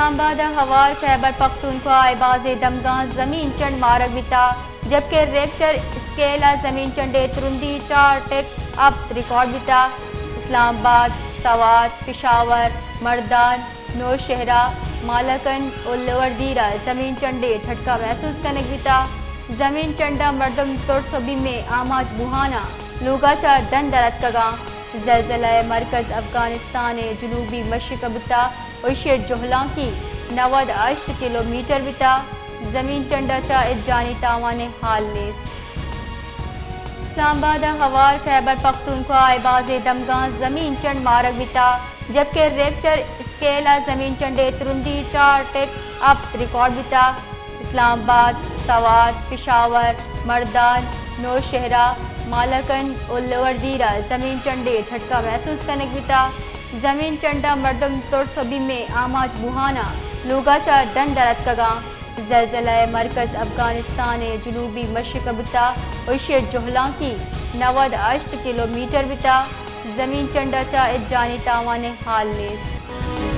اسلام آباد ء ہوار خیبر پختونخوا ء بازیں دمگاں زمین چنڈ مارگ بیتا، جبکہ ریکٹر اسکیل ء زمین چنڈ ء ترندی چار ٹک ہپت ریکارڈ بیتا۔ اسلام آباد، سوات، پشاور، مردان، نوشہرہ، مالاکنڈ و لوئر دیر ء زمین چنڈ ء جھٹکا محسوس کنگ بیتا۔ زمین چنڈ ء مردم ترس و بیم ء آماچ بوہان ء لوگا چہ ڈن در اتکگاں۔ زلزلہ ء مرکز افغانستان ء جنوبی مشرق ء بوتا و ایشی ء جہلانکی نود ہشت کلومیٹر بیتا۔ زمین چنڈ ء چہ ہچ جانی تاوان ء حال نیست۔ اسلام آباد ء ہوار خیبر پختونخوا ء بازیں دمگاں زمین چنڈ مارگ بیتا، جبکہ ریکٹر اسکیل ء زمین چنڈ ء ترندی چار ٹک ہپت ریکارڈ بیتا۔ اسلام آباد، سوات، پشاور، مردان، نوشہرہ، مالاکنڈ و لوئر دیر ء زمین چنڈ ء جھٹکا محسوس کنگ بیتا۔ زمین چنڈ ء مردم ترس و بیم ء آماچ بوہان ء لوگا چہ ڈن در اتکگاں۔ زلزلہ ء مرکز افغانستان ء جنوبی مشرق ء بوتا و ایشی ء جہلانکی نود ہشت کلومیٹر بیتا۔ زمین چنڈ ء چہ ہچ جانی تاوان ء حال نیست۔